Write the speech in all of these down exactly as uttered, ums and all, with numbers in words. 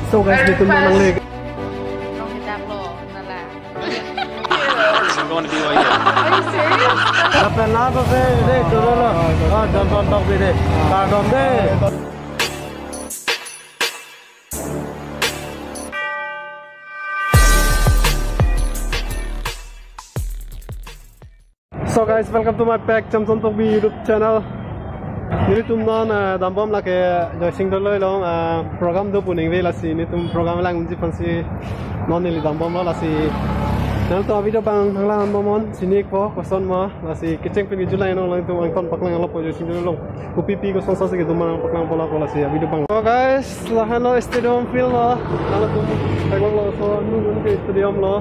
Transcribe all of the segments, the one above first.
So guys, di tum nangle. Rong hidak lo, nala. Are you serious? Lapen la to se, de, dolo lo. Ah, don ton tok bi de. Kardom de. So guys, welcome to my Pak Chomson Tokbi YouTube channel. Nelitum non, eh, dambom lake Joysing Doloi along, eh, program do pu ningve, lasi nelitum program lang unji aphansi non neli dambomlo, lasi nangtum video abang nanglang bomnon, chini-ikpo koson ma, lasi kecheng pen kejut lang, nangtum angton paklang lo po Joysing Doloi along. Kopi pi kosonsi kedo ma nangpaklangpo, lasi video abang. So guys, lahenlo stadium field lo. Nangtum theklonglo, so nun nun ke stadium lo.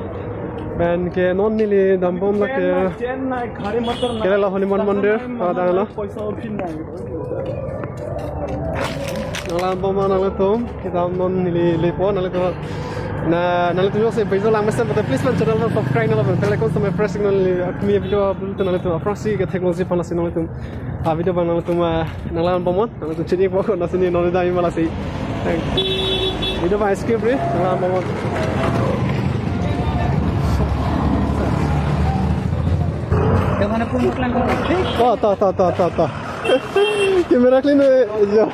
Pen ke non neli dambom lake, ke la Hanuman Mandir, ah, dang lo. Nanglang bomnon nangtum, kedam non neli lepo, nangtum. Na, nangtum jongsi video lang mesen, but please man channel subscribe nanglang, bell icon sama press nangli, akmi video upload nangtum aphrangsi ketheklongji aphan, lasi nangtum. Ah, video abang nangtum, ah, nanglang bomnon, nangtum chini-ikpo, nasi ni non dai ma lasi. Video abang skip ri, nanglang bomnon. Yang mana pun lang ko. To, to, to, to, to, to. Camera clean, eh, jo.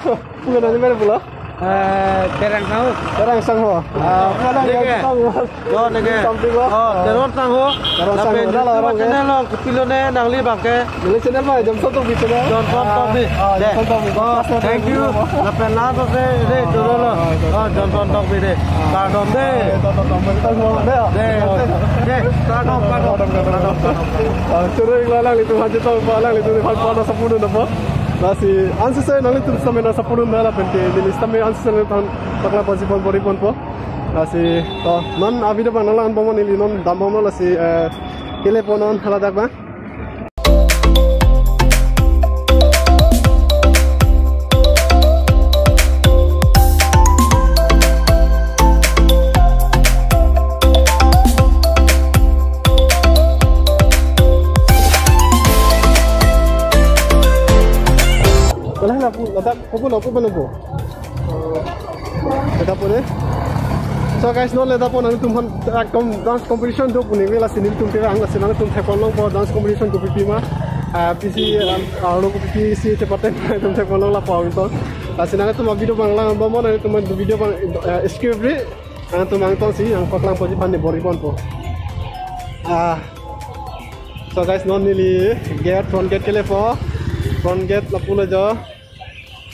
Bukan nani mana pula? Eh, Terang Sangho. Terang Sangho. Ah, mana lagi? Sangho. Yo, neke. Something lo. Oh, Terang Sangho. Terang Sangho. Lapen dah lah, YouTube orang, channel eh. Lo, kopilo ne nangli abang ke. Neli channel ma, Chomson Tokbi channel. Chomson Tokbi. Ah, de. Chomson Tokbi. Oh, thank you. Lapen la to se, de, dolo lo. Ah, Chomson Tokbi de. Kardom de. Ah, to, to, to, to, to, to, to. De. De. Kardom, kardom, kardom, kardom. Ah, choro-ik lo, alanglitum, haji to, alanglitum, hal pada sapudun apa. Lasi, ansi se, nanglitum sitame nang sapudun dah lapen ke, neli sitame ansi se nangtum paklang pajipon, bor-iponpo. Lasi, to, non a video abang nanglang bomnon, neli non dambomlo, lasi, eh, kelepo non haladak abang. Wala na po, ladak, pupo lo, pupo lo po. Kita po de. So guys, non le dapo nangtum aphan, ah, com-, dance competition do pu ningve, lasi nelitum pirang, lasi nangtum theklong longpo dance competition kopi pi ma. Ah, pisi, um, ah, lo kopi pisi chepaten nangtum theklong longpo angton. Lasi nangtum a video abang lang bomnon, nangtum video abang, eh, skip ri. Nangtum angtonsi nangpaklang pajipon ne, bor-iponpo. Ah. So guys, non neli gate, front gate kelepo. Front gate lapu lo jo.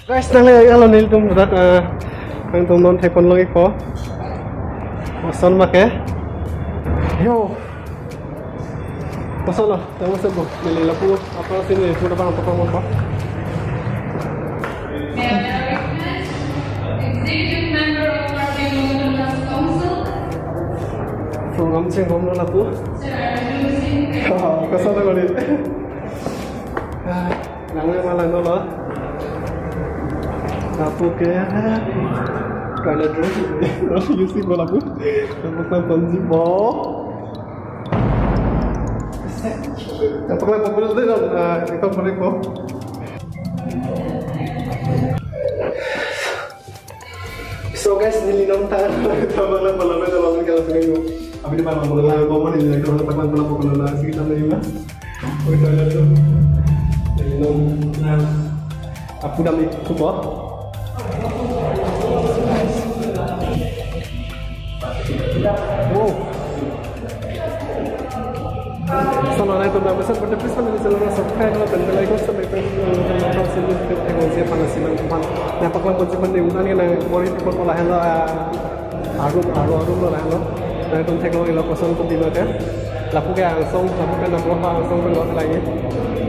Guys, nangle-iklo nelitum dak, eh, nangtum non theklong longpo. Koson ma ke. Yo. Koson lo, tamo se bo. Neli lapu aphrangsi neli pura bang apa kamu apa? Executive Member of Karbi Anglong Autonomous Council. Program chenglom lo lapu. Ah, koson lo ni. Ah. Nangle ma lang lo. Lapu ke toilet roll. Use-ikpo lapu. Lapu klang ponji po. Lapu klang ponji po. Ah, ito pare po. So guys, neli non ta, ta bala bala bala bala kalau sini. Abi di mana bala bala bala neli kalau tak bala bala bala sih kita neli lah. Oke, kita lihat tuh. Neli non na apu dam itu po. Wow. Sama na itu, na bisa pada please, mana bisa lo subscribe lo, dan like, share, dan share, dan share, dan share, panasi lang teman. Na paklang pajipon ne, unan ke na bor-ipo lahenlo, ah, arum, arum, arum lo lahenlo. Nangtum theklong iklo koson kopi ma ke. Lapu ke angsong, lapu ke na bor-ipo angsong pen lo lagi.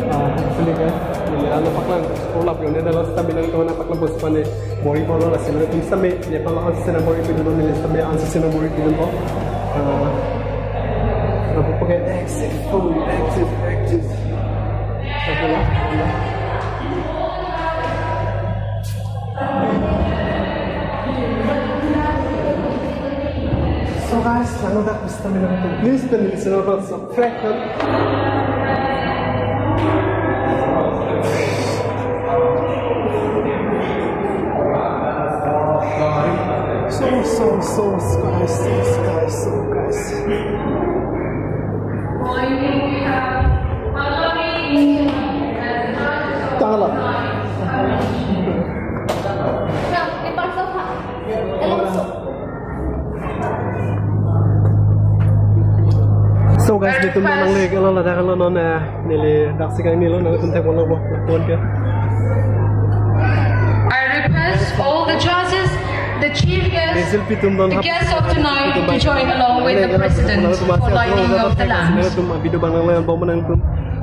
Ah, sini ke. Ini alo paklang, sekolah pion ne dah lo, stabil lang teman paklang pajipon ne. Bor-ipo lo, lasi nangtum sitame Nepal ansi nang bor-ipidun, neli sitame ansi nang bor-ipidunpo. Ah, lapu ke exit, oh, exit, exit. Lapu lo. So guys, nang dak sitame nangtum please pen neli channel subscribe. So So, so, guys, guys, so, guys. Tanggal. So guys, nelitum nangle-iklo ladak lo non, eh, neli daksi kangnilo, nangtum thekponlo bo, lapu-an ke. I request all the judges, the chief guest, neli jilpi atum non the guests of tonight to join along with the president for lighting of the lamps. Nangtum video abang nanglang bom nangtum.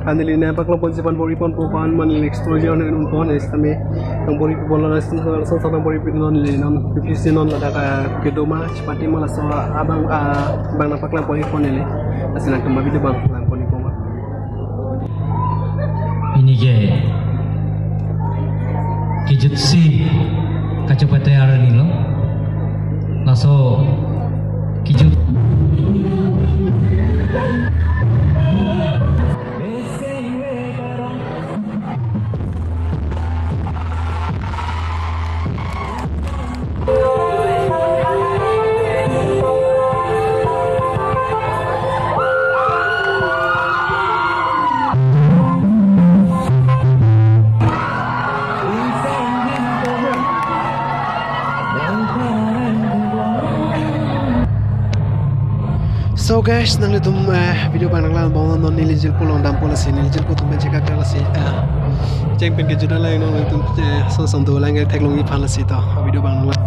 Neli nangpaklangponji aphan bor-iponpo, ko-an ma neli explore ji un-unpo, neli sitame nang bor-iponlo, nang sitame so so nang bor-iponlo, neli nang P P C non ladak, ah, kedo ma, chepate ma, laso abang, ah, abang nangpaklangpon-ikpo neli. Lasi nangtum video abang langpon-ikpo ma. Pini ke kejutsi kachepate arni lo. Laso kejut. So guys, nanglitum, eh, video abang nanglang bom non, neli jilpo along dampo, lasi neli jilpo atum pen chekak lasi, eh, cheng pen kejut alang non nangtum, eh, so so dolang ke theklongji aphan lasi to, video abang nanglang.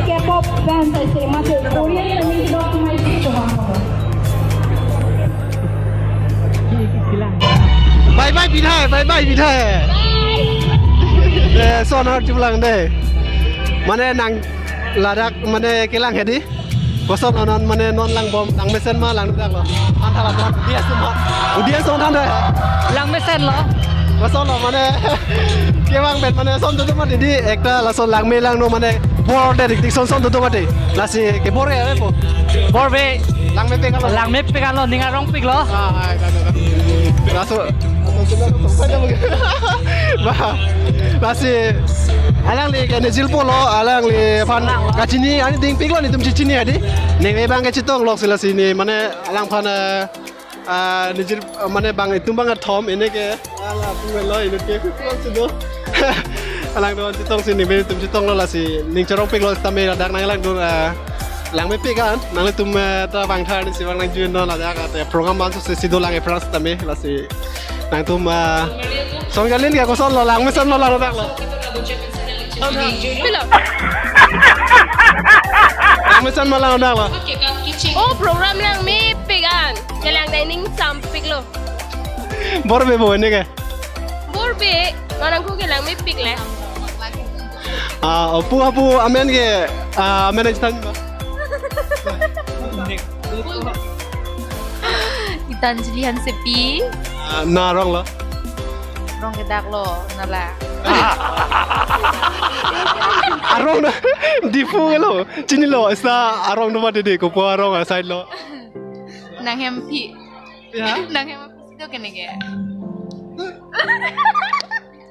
K-pop band, Korean, Bye bye pidai, bye bye pidai. Eh, son har chiplang de. Mane nang ladak mane kelang hedi. Koson onan mane non lang bom, lang mesen ma lang dak lo. Antara tuan dia semua. Dia son han de. Lang mesen lo. Koson lo mane kevang pen mane son tutu mati di ekta lason langme langno mane bor de dik dik son son tutu mati. Lasi kebor ya po. Bor be. Langmepik lo. Langmepik lo, ning arongpik lo. Ah, ah, ah, ah. Laso. Bah. Lasi alangli ke nejilpo lo, alangliphan kachini, ani dingpik lo, netum chechini hedi. Neng ebang ke chetong lok si lasi ne, mane alangphan, eh, ah, nejil, mane bang itum bang athom, ene ke, ala, pu lo, ene ke, kutu si do. Alang do chetong si ne, netum chetong lo lasi, ning cherongpik lo sitame, dak nanglang do, ah, langmepik an, nanglitum, eh, ta bang thar ni si bang nang jun no ladak, eh, program ban so si do lang e France tame, lasi, nangtum, ah, song jalin ke koson lo, lang mesen lo, lang dak lo. Hello. Lang mesen ma lang dak lo. Oh, program langmepik an. Kelang dining sampik lo. Bor be bo ne ke? Bor be, non nangku ke langmepik le. Ah, opu apu amen ke, ah, amen aji than ba? Gitanjali Hansepi. Ah, na arong lo? Arong ke dak lo, nala. Arong na, Diphu ke lo, chinilo, esta arong do mati di, kopo arong a side lo. Nang Hemphi. Ya? Nang Hemphi si do kene ke.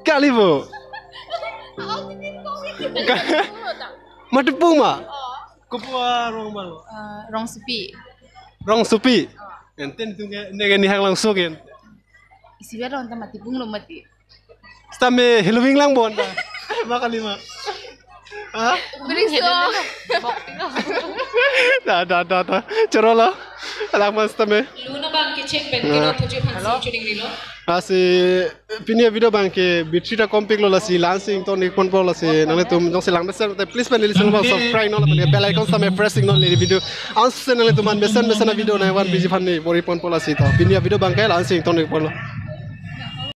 Kali bo. Mati puma. Kopo arong ma lo? Eh, Rongsopi. Rongsopi. Enten tu ke, ne ke nihang langsung ke. Isi ba rong ta mati pung lo mati. Sitame Halloween lang bon ta. Ma kali ma. Ha? Beri so. Da, da, da, da. Choro lo. Alang mas tame. Luna bang kecheng pen kino tujuh phan si chuning rilo. Lasi pini video abang ke battery ta kompik lo lasi lang si ington-ikponpo lasi nanglitum jongsi lang mesen te please pen neli channel abang subscribe non lapen bell icon sitame press-ik non neli video. Ansi nanglitum an mesen mesen a video nangvan piji aphan ne bor-iponpo lasi to. Pini video abang ke lang si ington-ikponlo.